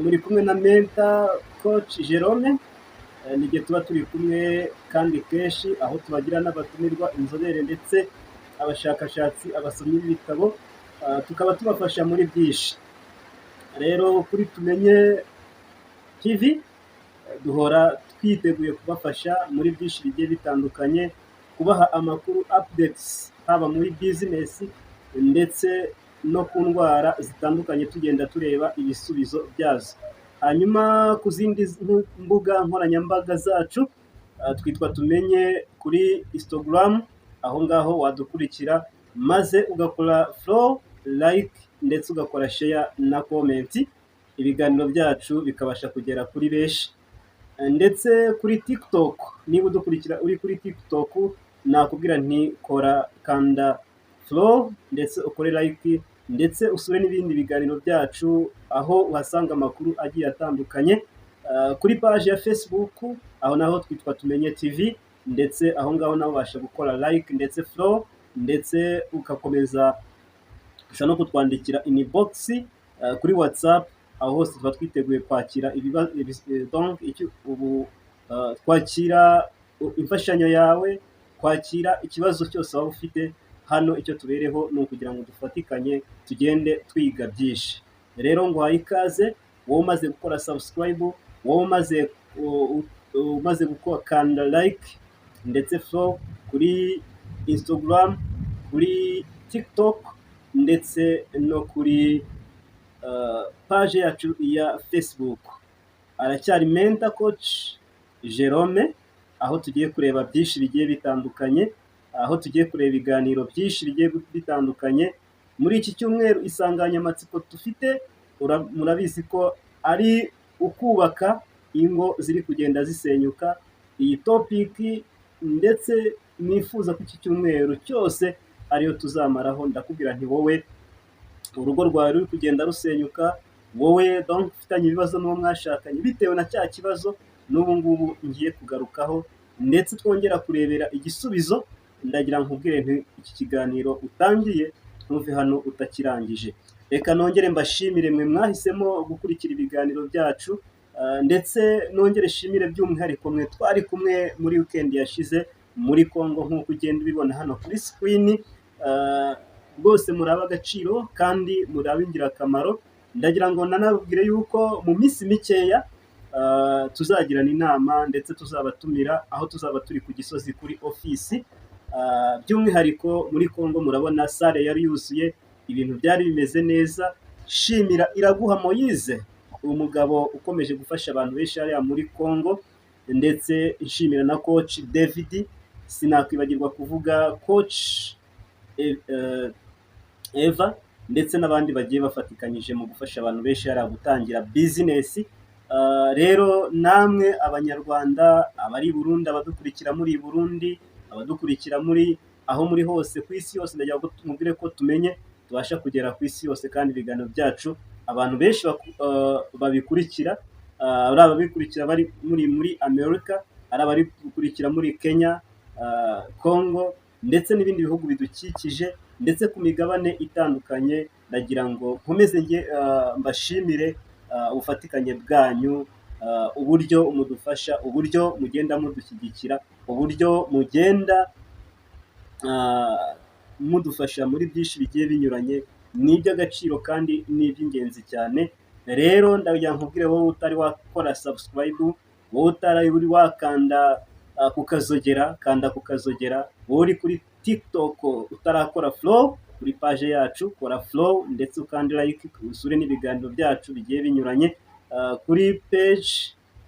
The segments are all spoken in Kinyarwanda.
Muri kumwe na Mentor Coach Jerome. N'igihe tuba turi kumwe kandi kenshi, aho tubagira n'abatumirwa, inzobere ndetse abashakashatsi, abasomyi b'ibitabo, tukaba tubafasha muri byinshi. Rero kuri Tumenye TV duhora twiteguye kubafasha muri byinshi bigiye bitandukanye, kubaha amakuru, updates, haba muri business ndetse no ku ndwara zitandukanye, tugenda tureba ibisubizo byazo. Hanyuma ku zindi mbuga nkoranyambaga zacu, twitwa Tumenye kuri Instagram. Aho ngaho wadukurikira maze ugakora follow, like, ndetse ugakora share na comment, ibiganiro byacu bikabasha kugera kuri benshi. Ndetse kuri TikTok, niba udukurikira uri kuri TikTok, nakubwira nti kora, kanda follow ndetse ukore like, ndetse usure n'ibindi biganiro byacu, aho uhasanga amakuru agiye atandukanye. Kuri page ya Facebook, aho naho twitwa Tumenye TV, ndetse aho ngaho naho ubasha gukora like ndetse follow, ndetse ugakomeza, ushobora no kutwandikira inbox kuri WhatsApp. Aho hose tuba twiteguye kwakira ibibazo, donc ubu twakira imfashanyo yawe, kwakira ikibazo cyose waba ufite. Hano icyo tubereho ni ukugira ngo dufatikanye, tugende twiga byinshi. Rero nguhaye ikaze, wowe umaze gukora subscribe, wowe umaze gukanda like ndetse follow kuri Instagram, kuri TikTok ndetse no kuri page yacu ya Facebook. Aracyari Mentor Coach Jerome, aho tugiye kureba byinshi bigiye bitandukanye, aho tugiye kureba ibiganiro byinshi bigiye bitandukanye. Muri iki cyumweru insanganyamatsiko dufite, murabizi ko ari ukubaka ingo ziri kugenda zisenyuka. Iyi topic ndetse nifuza ko iki cyumweru cyose ariyo tuzamaraho. Ndakubwira nti wowe urugo rwawe ruri kugenda rusenyuka, wowe donc ufitanye ibibazo n'uwo mwashakanye bitewe na cya kibazo n'ubu ngubu ngiye kugarukaho, ndetse twongera kurebera igisubizo, ndagira nkubwire nti iki kiganiro utangiye ntuve hano utakirangije. Reka nongere mbashimire mwe mwahisemo gukurikira ibiganiro byacu, ndetse nongere nshimire by'umwihariko mwe twari kumwe muri weekend yashize muri Congo, nk'uko ugenda ubibona hano kuri screen. Rwose muri ab'agaciro kandi muri ab'ingirakamaro. Ndagira ngo nanababwire yuko mu minsi mikeya tuzagirana inama, ndetse tuzabatumira aho tuzaba turi ku Gisozi kuri ofisi. By'umwihariko muri Congo murabona salle yari yuzuye, ibintu byari bimeze neza. Shimira Iraguha Moise, umugabo ukomeje gufasha abantu benshi hariya muri Congo, ndetse nshimira na Coach David. Sinakwibagirwa kuvuga Coach Eva ndetse n'abandi bagiye bafatikanyije mu gufasha abantu benshi hariya gutangira business. Rero namwe Abanyarwanda abari i Burundi, abadukurikira muri Burundi, abadukurikira muri aho muri hose ku isi yose, ndagira ngo mubwire ko Tumenye tubasha kugera ku isi yose, kandi ibiganiro byacu abantu benshi babikurikira, ari ababikurikira bari muri Amerika, ari abari gukurikira muri Kenya, Congo ndetse n'ibindi bihugu bidukikije, ndetse ku migabane itandukanye. Ndagira ngo nkomeze nge mbashimire ubufatikanye bwanyu, uburyo mudufasha, uburyo mugenda mudushyigikira, uburyo mugenda mudufasha muri byinshi bigiye binyuranye. Ni iby'agaciro kandi ni iby'ingenzi cyane. Rero ndagira nkubwire, wowe utari wakora subscribe, wowe utari uri wakanda ku kazogera, kanda ku kazogera. Wowe uri kuri TikTok utarakora follow kuri page yacu, kora follow ndetse ukande like, usure n'ibiganiro byacu bigiye binyuranye kuri page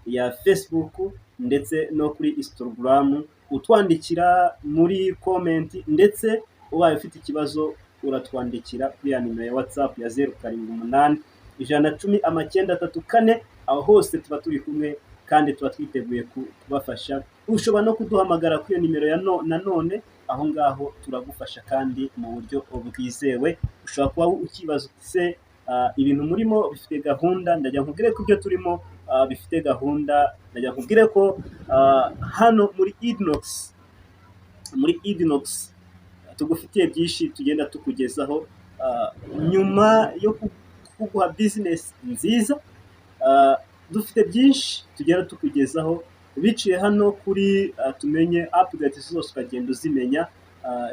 ya Facebook ndetse no kuri Instagram. Utwandikira muri comment, ndetse ubaye ufite ikibazo uratwandikira kuri ya nimero ya WhatsApp ya 0781100934. Aho hose tuba turi kumwe kandi tuba twiteguye kubafasha. Ushobora no kuduhamagara kuri iyo nimero ya no, nanone aho ngaho turagufasha kandi mu buryo bwizewe. Ushobora kuba ukibaza uti se ibintu murimo bifite gahunda? Ndagira nkubwire ko ibyo turimo bifite gahunda. Ndagira nkubwire ko hano muri Idinox tugufitiye byinshi tugenda tukugezaho. Nyuma yo kuguha business nziza, dufite byinshi tugenda tukugezaho biciye hano kuri Tumenye Update zose, ukagenda uzimenya.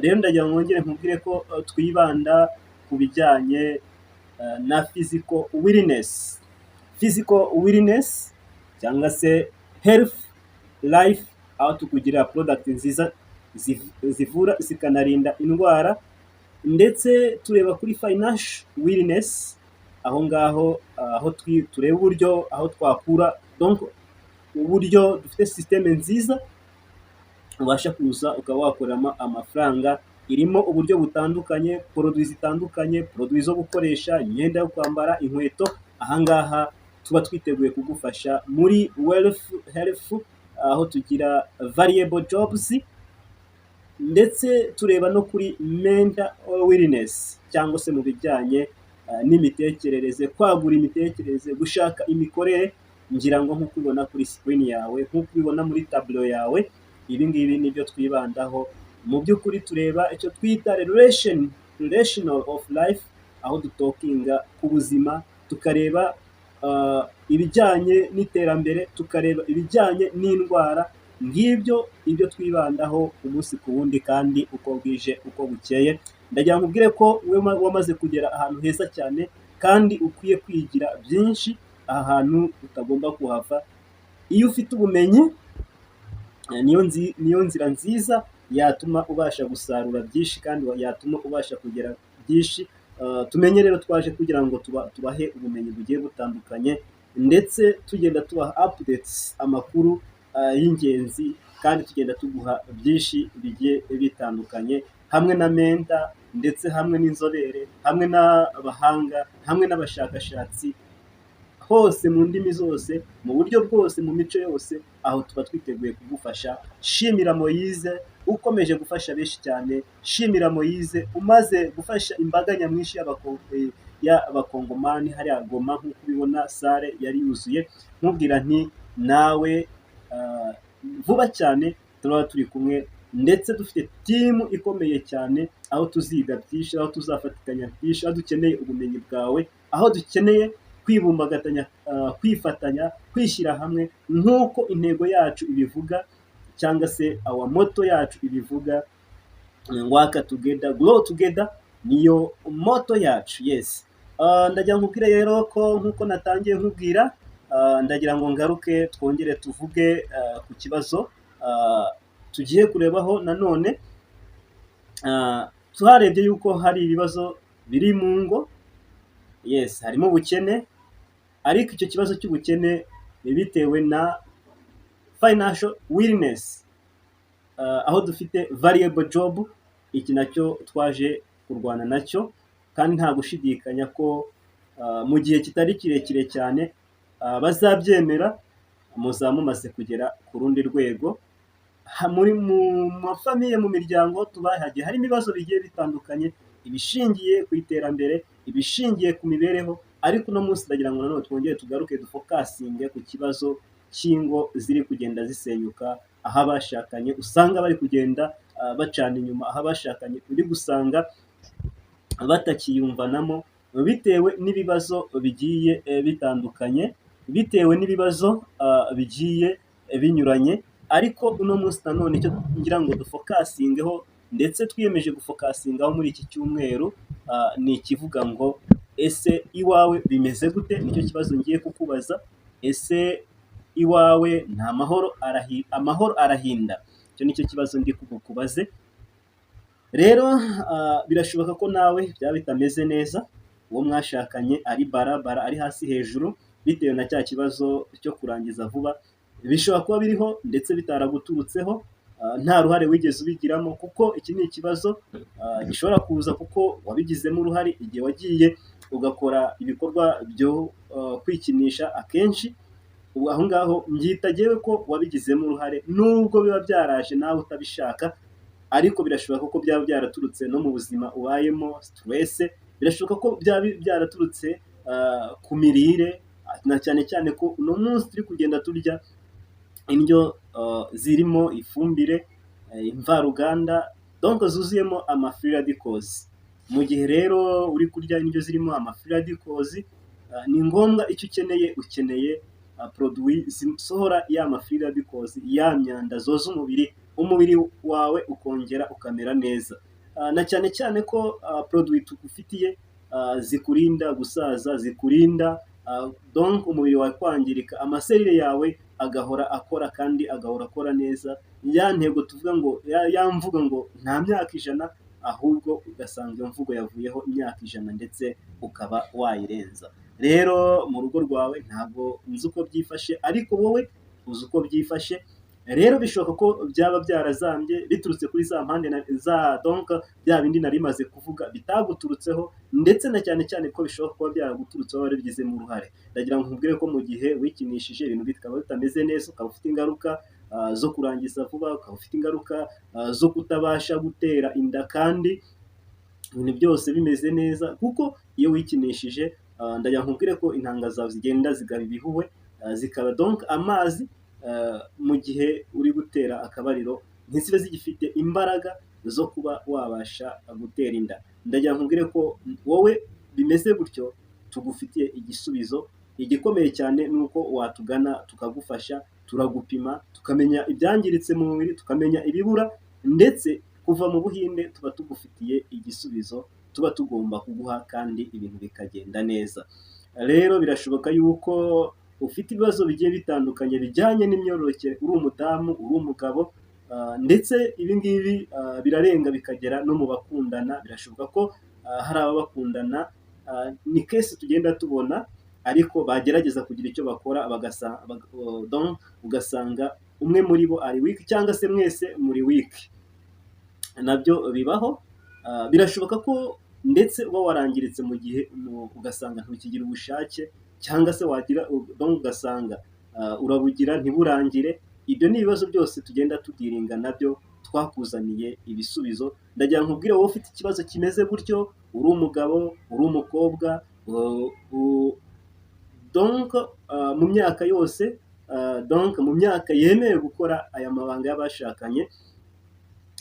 Rero ndagira ngo mwongere nkubwire ko twibanda ku bijyanye na physical wellness, physical wellness cyangwa se health life, aho tukugira product nziza zivura zikanarinda indwara, ndetse tureba kuri financial wellness aho ngaho, aho tureba uburyo aho twakura, donc uburyo dufite système nziza ubasha kuza ukaba wakoreramo amafaranga. Irimo uburyo butandukanye, produits zitandukanye, produits zo gukoresha, imyenda yo kwambara, inkweto. Ahangaha tuba twiteguye kugufasha muri wealth, health, aho tugira variable jobs, ndetse tureba no kuri mental wellness cyangwa se mu bijyanye n'imitekerereze, kwagura imitekerereze, gushaka imikorere. Ngira ngo nk'uko ubibona kuri screen yawe, nk'uko ubibona muri tableau yawe, ibi ngibi nibyo twibandaho. Mu by'ukuri tureba icyo twita relational of life, aho dutalkinga ku buzima, tukareba ibijyanye n'iterambere, tukareba ibijyanye n'indwara. Ngibyo ibyo twibandaho umunsi ku wundi kandi uko bwije uko bukeye. Ndagira ngo nkubwire ko wamaze kugera ahantu heza cyane kandi ukwiye kwigira byinshi. Aha hantu utagomba kuhava. Iyo ufite ubumenyi, niyo nzira nziza yatuma ubasha gusarura byinshi kandi yatuma ubasha kugera byinshi. Tumenye rero twaje kugira ngo tubahe ubumenyi bugiye butandukanye, ndetse tugenda tubaha updates, amakuru y'ingenzi, kandi tugenda tuguha byinshi bigiye bitandukanye hamwe na mentor, ndetse hamwe n'inzobere, hamwe n'abahanga, hamwe n'abashakashatsi, hose mu ndimi zose, mu buryo bwose, mu mico yose, aho tuba twiteguye kugufasha. Shimira Moyize ukomeje gufasha benshi cyane, shimira Moyize umaze gufasha imbaga nyamwinshi y'abakongomani hariya Goma. Nk'uko ubibona, salle yari yuzuye. Nkubwira nti nawe vuba cyane turaba turi kumwe, ndetse dufite team ikomeye cyane, aho tuziga byinshi, aho tuzafatikanya byinshi, aho dukeneye ubumenyi bwawe, aho dukeneye kwibumbagatanya, kwifatanya, kwishyira hamwe nk'uko intego yacu ibivuga cyangwa se our motto yacu ibivuga: "Work together, grow together", niyo motto yacu. Yes, ndagira nkubwire rero ko nk'uko natangiye nkubwira, ndagira ngo ngaruke twongere tuvuge ku kibazo tugiye kurebaho nanone. Tuharebye yuko hari ibibazo biri mu ngo. Yes, harimo ubukene, ariko icyo kibazo cy'ubukene ni bitewe na financial wellness, aho dufite variable job. Iki nacyo twaje kurwana nacyo, kandi nta gushidikanya ko mu gihe kitari kirekire cyane bazabyemera, muzaba mumaze kugera ku rundi rwego. Muri mu mafamille, mu miryango tuba, hagiye harimo ibibazo bigiye bitandukanye, ibishingiye ku iterambere, ibishingiye ku mibereho. Ariko uno munsi ndagira ngo nanone twongere tugaruke, dufocusinge ku kibazo cy'ingo ziri kugenda zisenyuka, aho abashakanye usanga bari kugenda bacana inyuma, aho abashakanye uri gusanga batakiyumvanamo bitewe n'ibibazo bigiye bitandukanye, bitewe n'ibibazo bigiye binyuranye. Ariko uno munsi nanone icyo ngira ngo dufocusingeho, ndetse twiyemeje gufocusingaho muri iki cyumweru, ni ikivuga ngo: ese iwawe bimeze gute? Nicyo kibazo ngiye kukubaza. Ese iwawe nta mahoro, amahoro arahinda? Icyo nicyo kibazo ndi bukubaze. Rero birashoboka ko nawe byaba bitameze neza, uwo mwashakanye ari barabara, ari hasi hejuru, bitewe na cya kibazo cyo kurangiza vuba. Bishobora kuba biriho ndetse bitaraguturutseho, nta ruhare wigeze ubigiramo, kuko iki ni ikibazo gishobora kuza kuko wabigizemo uruhare igihe wagiye ugakora ibikorwa byo kwikinisha akenshi. Ubu aho ngaho mbyita jyewe ko wabigizemo uruhare, nubwo biba byaraje nawe utabishaka. Ariko birashoboka ko byaba byaraturutse no mu buzima ubayemo, stress. Birashoboka ko byaba byaraturutse ku mirire, na cyane cyane ko uno munsi turi kugenda turya indyo zirimo ifumbire, imvaruganda, donc zuzuyemo ama free radicals. Mu gihe rero uri kurya indyo zirimo ama free radicals, ni ngombwa icyo ukeneye, ukeneye produit zisohora ya ma free radicals, ya myanda zoza umubiri, umubiri wawe ukongera ukamera neza. Na cyane cyane ko produit tugufitiye zikurinda gusaza, zikurinda donc umubiri wawe kwangirika, ama cellules yawe agahora akora kandi agahora akora neza. Ya ntego tuvuga ngo ya mvugo ngo nta myaka 100, ahubwo ugasanga iyo mvugo yavuyeho imyaka 100 ndetse ukaba wayirenza. Rero mu rugo rwawe ntabwo nzi uko byifashe, ariko wowe uzi uko byifashe. Rero bishoboka ko byaba byarazambye biturutse kuri za mpande na za donc bya bindi nari maze kuvuga bitaguturutseho, ndetse na cyane cyane ko bishoboka kuba byaraguturutseho warabigizemo uruhare. Ndagira ngo nkubwire ko mu gihe wikinishije ibintu bikaba bitameze neza, ukaba ufite ingaruka zo kurangiza vuba, ukaba ufite ingaruka zo kutabasha gutera inda kandi ibintu byose bimeze neza, kuko iyo wikinishije, ndagira ngo nkubwire ko intanga zawe zigenda zigaba ibihuhwe, zikaba donc amazi mu gihe uri gutera akabariro ntizibe zigifite imbaraga zo kuba wabasha gutera inda. Ndagira ngo nkubwire ko wowe bimeze gutyo tugufitiye igisubizo. Igikomeye cyane ni uko watugana tukagufasha, turagupima tukamenya ibyangiritse mu mubiri, tukamenya ibibura, ndetse kuva mu Buhinde tuba tugufitiye igisubizo tuba tugomba kuguha kandi ibintu bikagenda neza. Rero birashoboka yuko ufite ibibazo bigiye bitandukanye bijyanye n'imyororokere, uri umudamu, uri umugabo, ndetse ibi ngibi birarenga bikagera no mu bakundana. Birashoboka ko hari ababa bakundana, ni case tugenda tubona, ariko bagerageza kugira icyo bakora ugasanga umwe muri bo ari weak cyangwa se mwese muri weak, nabyo bibaho. Birashoboka ko ndetse uba warangiritse mu gihe ugasanga ntukigira ubushake, cyangwa se wagira ugasanga urabugira ntiburangire. Ibyo ni ibibazo byose tugenda tudealinga nabyo, twakuzaniye ibisubizo. Ndagira nkubwire wowe ufite ikibazo kimeze gutyo, uri umugabo, uri umukobwa, donc mu myaka yose, donc mu myaka yemewe gukora aya mabanga y'abashakanye,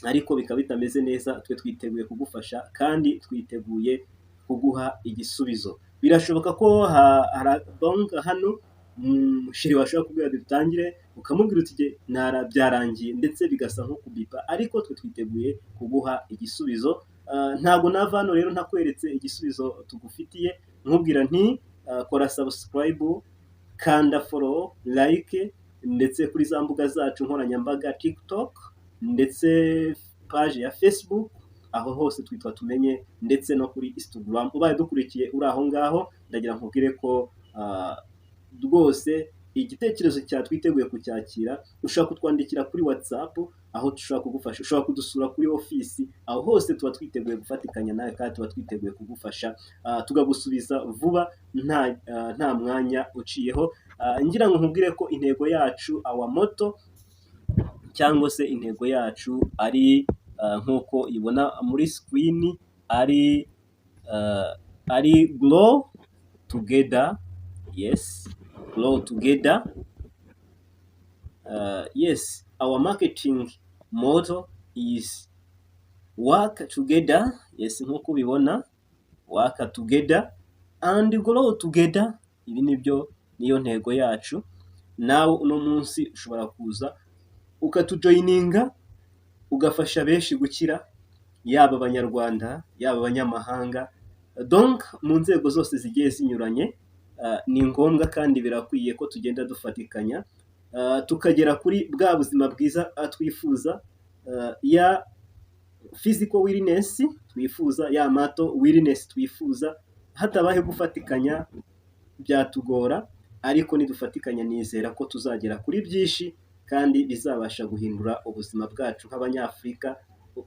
ariko bikaba bitameze neza, twe twiteguye kugufasha kandi twiteguye kuguha igisubizo. Birashoboka ko donc hano chéri washobora kubwira dutangire, ukamubwira uti byarangiye, ndetse bigasa nko kubipa, ariko twe twiteguye kuguha igisubizo. Ntabwo nava hano rero ntakweretse igisubizo tugufitiye. Nkubwira nti kora subscribe, kanda follow, like, ndetse kuri za mbuga zacu nkoranyambaga, TikTok ndetse page ya Facebook, aho hose twitwa Tumenye, ndetse no kuri Instagram. Ubaye dukurikiye uri aho ngaho, ndagira nkubwire ko rwose igitekerezo cyawe twiteguye kucyakira. Ushobora kutwandikira kuri WhatsApp, aho dushobora kugufasha. Ushobora kudusura kuri ofisi, aho hose tuba twiteguye gufatikanya nawe kandi tuba twiteguye kugufasha, tukagusubiza vuba nta mwanya uciyeho. Ngira ngo nkubwire ko intego yacu, our motto, cyangwa se intego yacu ari nk'uko ibona muri screen, ari grow together. Yes, grow together. Yes, our marketing motto is work together. Yes, nk'uko ubibona, work together and grow together. Ibi nibyo, niyo ntego yacu. Nawe uno munsi ushobora kuza ukatujoininga, ugafasha benshi gukira, yaba Abanyarwanda, yaba abanyamahanga, donc mu nzego zose zigiye zinyuranye. Ni ngombwa kandi birakwiye ko tugenda dufatikanya, tukagera kuri bwa buzima bwiza twifuza, ya physical wellness twifuza, ya mental wellness twifuza. Hatabaye gufatikanya byatugora, ariko nidufatikanya nizera ko tuzagera kuri byinshi kandi bizabasha guhindura ubuzima bwacu nk'Abanyafurika,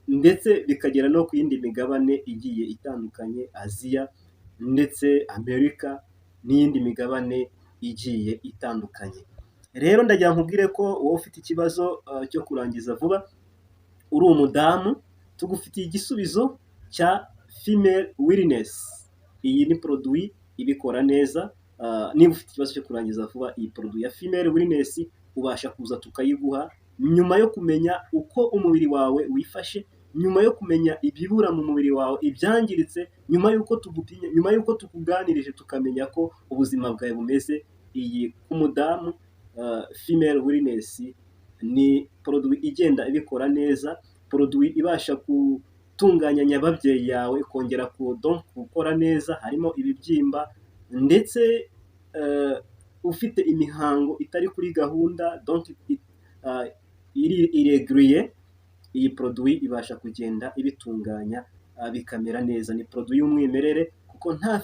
ndetse bikagera no ku yindi migabane igiye itandukanye, Aziya ndetse Amerika n'iyindi migabane igiye itandukanye. Rero ndagira nkubwire ko wowe ufite ikibazo cyo kurangiza vuba, uri umudamu, tugufitiye igisubizo cya female wellness. Iyi ni produit ibikora neza. Niba ufite ikibazo cyo kurangiza vuba, iyi produit ya female wellness ubasha kuza tukayiguha nyuma yo kumenya uko umubiri wawe wifashe. Nyuma yo kumenya ibibura mu mubiri wawe, ibyangiritse, nyuma y'uko tugupimye, nyuma y'uko tukuganirije, tukamenya ko ubuzima bwawe bumeze, iyi ku mudamu Female Wellness ni produit igenda ibikora neza, produit ibasha gutunganya nyababyeyi yawe, kongera gukora neza, harimo ibibyimba, ndetse ufite imihango itari kuri gahunda, donc iri irrégulier, iyi produit ibasha kugenda ibitunganya bikamera neza. Ni produit y'umwimerere kuko nta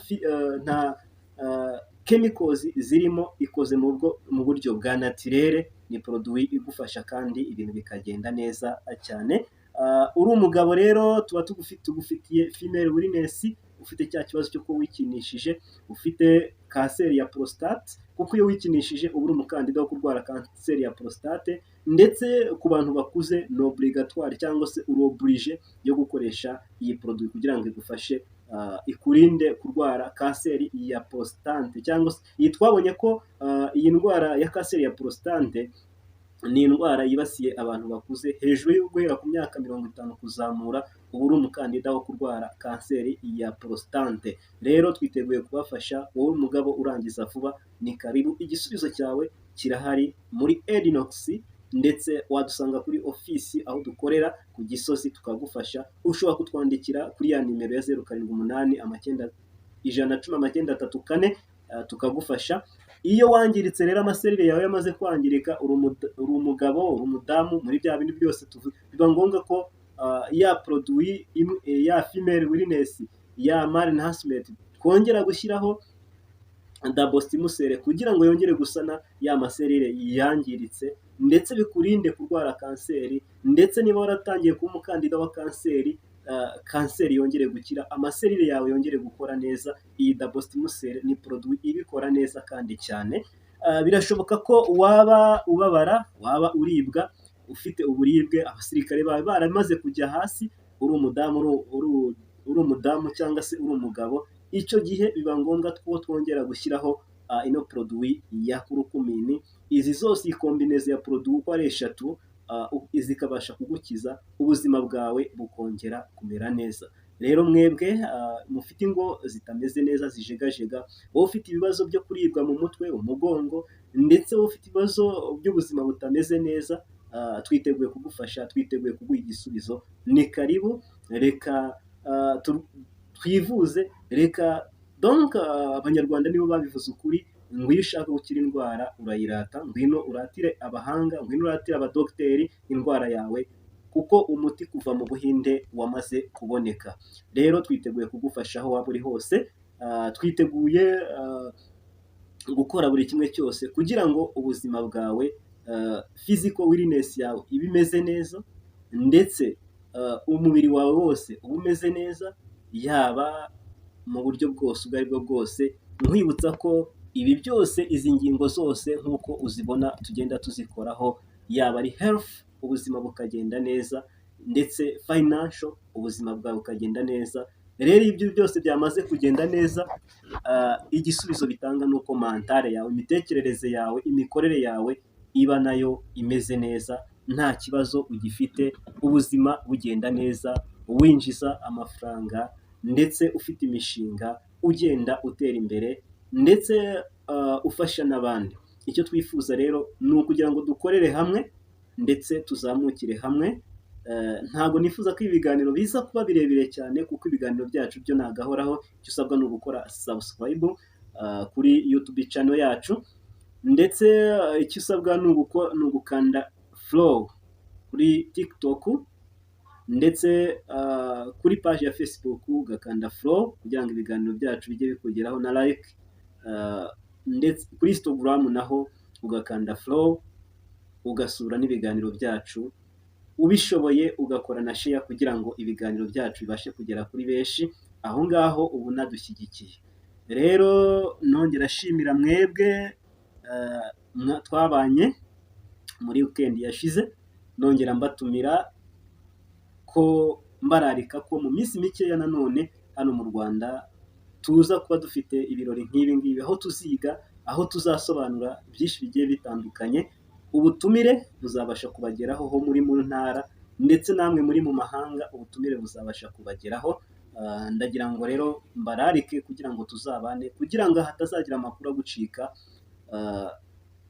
chemicals zirimo, ikoze mu buryo bwa naturel. Ni produit igufasha kandi ibintu bikagenda neza cyane. Uri umugabo rero, tuba tugufitiye Female Wellness. Ufite cya kibazo cy'uko wikinishije, ufite kanseri ya prostate, kuko iyo wikinishije uba uri umukandida wo kurwara kanseri ya prostate, ndetse ku bantu bakuze ni obligatoire cyangwa se uri obligé yo gukoresha iyi produit kugira ngo igufashe, ikurinde kurwara kanseri ya prostate. Cyangwa se iyi twabonye ko iyi ndwara ya kanseri ya prostate ni indwara yibasiye abantu bakuze, hejuru yo guhera ku myaka 50 kuzamura, uba uri umukandida wo kurwara kanseri ya prostate. Rero twiteguye kubafasha. Wowe umugabo urangiza vuba, ni karibu, igisubizo cyawe kirahari muri Edinox, ndetse wadusanga kuri ofisi aho dukorera ku Gisozi tukagufasha. Ushobora kutwandikira kuri ya nimero ya 078 9 110 934, tukagufasha. Iyo wangiritse rero, amaserire yawe yamaze kwangirika, uri umugabo, uri umudamu, muri bya bindi byose biba ngombwa ko ya produit ya Female Wellness, ya male enhancement, twongera gushyiraho Double Stem Cell kugira ngo yongere gusana ya maserire yangiritse, ndetse bikurinde kurwara kanseri, ndetse niba waratangiye kuba umukandida wa kanseri, kanseri yongere gukira, amaserire yawe yongere gukora neza. Iyi Double Stem Cell ni produit ibikora neza kandi cyane. Birashoboka ko waba ubabara, waba uribwa, ufite uburibwe, abasirikare bawe baramaze kujya hasi, uri umudamu cyangwa se uri umugabo. Icyo gihe biba ngombwa ko twongera gushyiraho ino produit ya curcumin. Izi zose, iyi combinaison ya produit uko ari eshatu, zikabasha kugukiza, ubuzima bwawe bukongera kumera neza. Rero mwebwe mufite ingo zitameze neza, zijegajega, wowe ufite ibibazo byo kuribwa mu mutwe, umugongo, ndetse wowe ufite ibibazo by'ubuzima butameze neza, twiteguye kugufasha, twiteguye kuguha igisubizo. Ni karibu, reka twivuze. Reka donc Abanyarwanda nibo babivuze ukuri ngo iyo ushaka gukira indwara urayirata. Ngwino uratire abahanga, ngwino uratire abadogiteri indwara yawe, kuko umuti kuva mu Buhinde wamaze kuboneka. Rero twiteguye kugufasha aho waba uri hose, twiteguye gukora buri kimwe cyose kugira ngo ubuzima bwawe, physical wellness yawe ibe imeze neza, ndetse umubiri wawe wose uba umeze neza, yaba mu buryo bwose ubwo ari bwo bwose. Nkwibutsa ko ibi byose, izi ngingo zose nk'uko uzibona tugenda tuzikoraho, yaba ari health, ubuzima bukagenda neza, ndetse financial, ubuzima bwawe bukagenda neza. Rero iyo ibyo byose byamaze kugenda neza, igisubizo bitanga ni uko mental yawe, imitekerereze yawe, imikorere yawe iba nayo imeze neza, nta kibazo ugifite, ubuzima bugenda neza, winjiza amafaranga, ndetse ufite imishinga, ugenda utera imbere, ndetse ufasha n'abandi. Icyo twifuza rero ni ukugira ngo dukorere hamwe ndetse tuzamukire hamwe. Ntabwo nifuza ko ibi biganiro biza kuba birebire cyane, kuko ibiganiro byacu byo nagahoraho. Icyo usabwa ni ugukora subscribe kuri YouTube channel yacu, ndetse icyo usabwa ni ugukanda follow kuri TikTok, ndetse kuri page ya Facebook ugakanda follow kugira ngo ibiganiro byacu bijye bikugeraho, na like, ndetse kuri Instagram naho ugakanda follow, ugasura n'ibiganiro byacu, ubishoboye ugakora na share kugira ngo ibiganiro byacu bibashe kugera kuri benshi. Aho ngaho uba unadushyigikiye. Rero nongera ashimira mwebwe twabanye muri weekend yashize, nongera mbatumira ko mbararika ko mu minsi mikeya nanone hano mu Rwanda tuza kuba dufite ibirori nk'ibi ngibi, aho tuziga, aho tuzasobanura byinshi bigiye bitandukanye. Ubutumire buzabasha kubageraho ho muri mu ntara. Ndetse namwe muri mu mahanga, ubutumire buzabasha kubageraho. Ndagira ngo rero mbararike kugira ngo tuzabane, kugira ngo hatazagira amakuru agucika.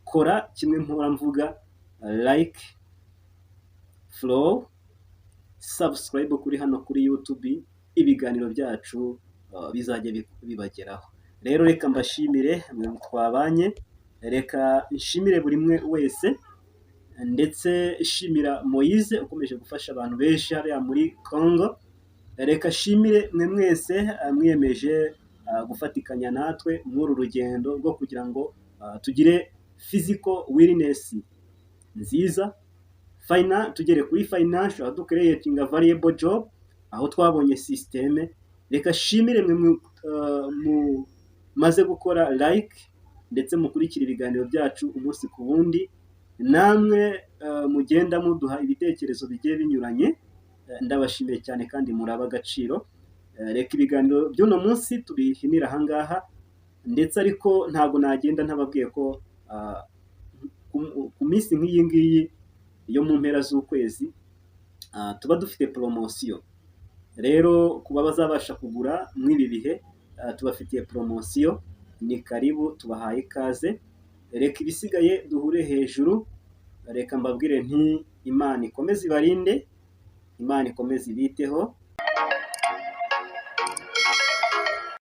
Kora kimwe mpora mvuga: like, follow, subscribe kuri hano kuri YouTube. Ibiganiro byacu bizajya bibageraho. Rero reka mbashimire mwe twabanye, reka nshimire buri umwe wese, ndetse nshimira Moise ukomeje gufasha abantu benshi hariya muri Congo. Reka nshimire mwe mwese mwiyemeje gufatikanya natwe muri uru rugendo rwo kugira ngo tugire physical wellness nziza, tugere kuri financial, aho ducreatinga valuable job, aho twabonye système. Reka nshimire mwe mumaze gukora like ndetse mukurikira ibiganiro byacu umunsi ku wundi, namwe mugenda muduha ibitekerezo bigiye binyuranye. Ndabashimiye cyane kandi muri agaciro. Reka ibiganiro by'uno munsi tubihinire ahangaha, ndetse ariko ntabwo nagenda ntababwiye ko ku minsi nk'iyi ngiyi yo mu mpera z'ukwezi tuba dufite poromosiyo. Rero kuba bazabasha kugura muri ibi bihe, tubafitiye poromosiyo. Ni karibu, tubahaye ikaze. Reka ibisigaye duhure hejuru. Reka mbabwire nti: Imana ikomeze ibarinde, Imana ikomeze ibiteho.